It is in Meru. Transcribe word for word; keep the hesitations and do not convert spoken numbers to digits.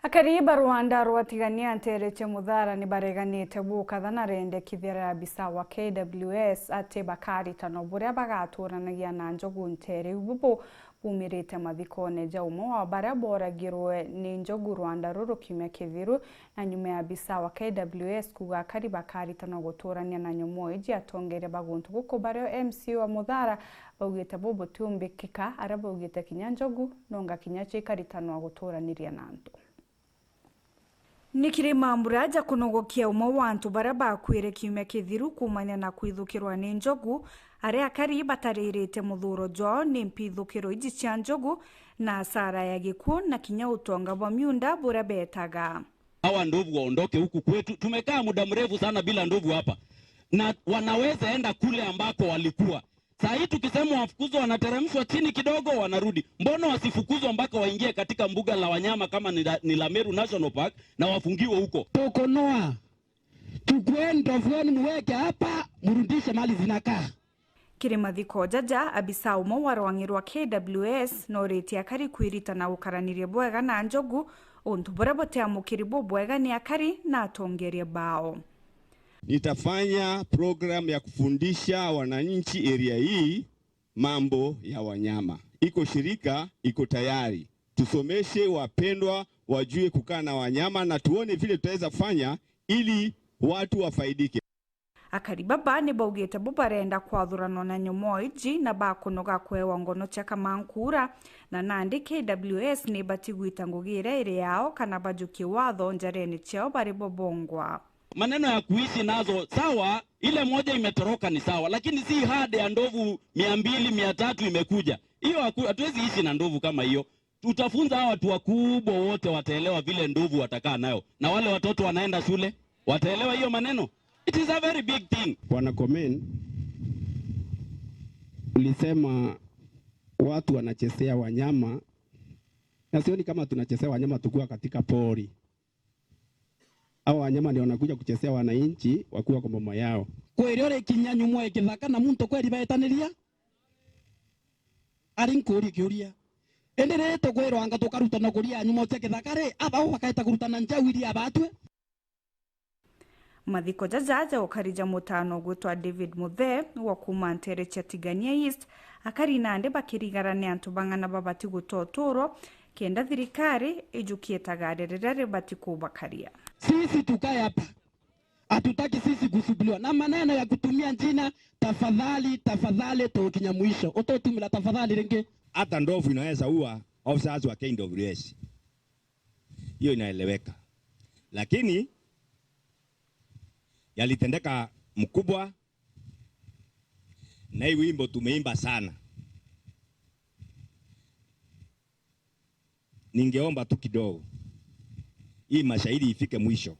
Akari ba rwanda rwa Tigania nteere cia Muthara ni bareganite bukatha na rendekithia ria abisa wa K W S ati bakaritanwa buria bagaturanagia na njogu nteere iu bubu bumirite mathikone ja umwe wa baria boragirwe ni njogu rwanda ruru kiumia kithiru, na nyuma ya abisa wa K W S kuuga akari bakaritanwa guturania na nyomoo iji, atongeria ba guntu guku bario M C A wa Muthara baugite bubutiumbikika, aria baugite kinya njogu nonga kinya cio ikaritanwa guturaniria na antu. Ni kiri mambura ja kunogokia umwe wa antu baria bakuire kiumia kithiru kuumania na kwithukirwa ni njogu, aria akari bataririte muthuro jwao ni mpithukiro iji cia njogu na asara ya gikuo na kinya utonga bwa miunda buria betaga. Hawa ndovu waondoke huku kwetu. Tumekaa muda mrefu sana bila ndovu hapa. Na wanaweza enda kule ambako walikuwa. Saa hii tukisema wafukuzwe, wanateremshwa chini kidogo, wanarudi. Mbona wasifukuzwe mpaka waingie katika mbuga la wanyama kama ni la, ni la Meru National Park na wafungiwe huko? Tukunoa. Chukue ndovu yenu muweke hapa, mrudishe mahali zinakaa. Kiri mathiko jaja, abisa umwe wa rwang'i rwa K W S noritie akari kwirita na gukaraniria bwega na njogu, untu buria butiamukiri bubwega ni akari na atongeria bao. Nitafanya program ya kufundisha wananchi area hii mambo ya wanyama. Iko shirika, iko tayari. Tusomeshe wapendwa wajue kukaa na wanyama na tuone vile tutaweza fanya ili watu wafaidike. Akari baba ni baugite bo barenda kwathuranwa na nyomoo iji na bakunoga kwewa ngono cia kamankura, na nandi K W S ni ibati gwita ngugi iria iri yao kana bajukie watho njarene ciao bari bo bongwa. Maneno ya kuishi nazo, sawa, ile moja imetoroka ni sawa, lakini si herd ya ndovu mia mbili, mia tatu imekuja. Hiyo haku-, hatuwezi ishi na ndovu kama hiyo. Tutafunza hawa watu wakubwa wote, wataelewa vile ndovu watakaa nayo. Na wale watoto wanaenda shule, wataelewa hiyo maneno. It is a very big thing. Bwana Komen, ulisema watu wanachezea wanyama, na sioni kama tunachezea wanyama tukiwa katika pori. Hao wanyama ndio wanakuja kuchezea wananchi wakiwa kwa boma yao. Kweri uri kinya nyumo ya kithaka na muntu kweri baetaniria? Ari nkuuria kiuria. Indi riri tukwirwa anga tukarutana kuria nyumo cia kithaka ri, abau bakaeta kurutana njau iria abatue? Mathiko jaja ja ukarija mutano gwitwa David Muthe wa kuuma ntere cia Tigania East, akari nandi bakirigara ni antu bang'ana babati gutoturwo, kenda thirikari ijukie tagare riria ribati kubakaria. Sisi tukae hapa. Hatutaki sisi kusubuliwa na maneno ya kutumia jina tafadhali, tafadhali, tukinya mwisho. Utotumira tafadhali ringi. Hata ndovu inaweza ua officers wa K W S. Hiyo inaeleweka. Lakini yalitendeka mkubwa, na hii wimbo tumeimba sana. Ningeomba tu kidogo, hii mashairi ifike mwisho.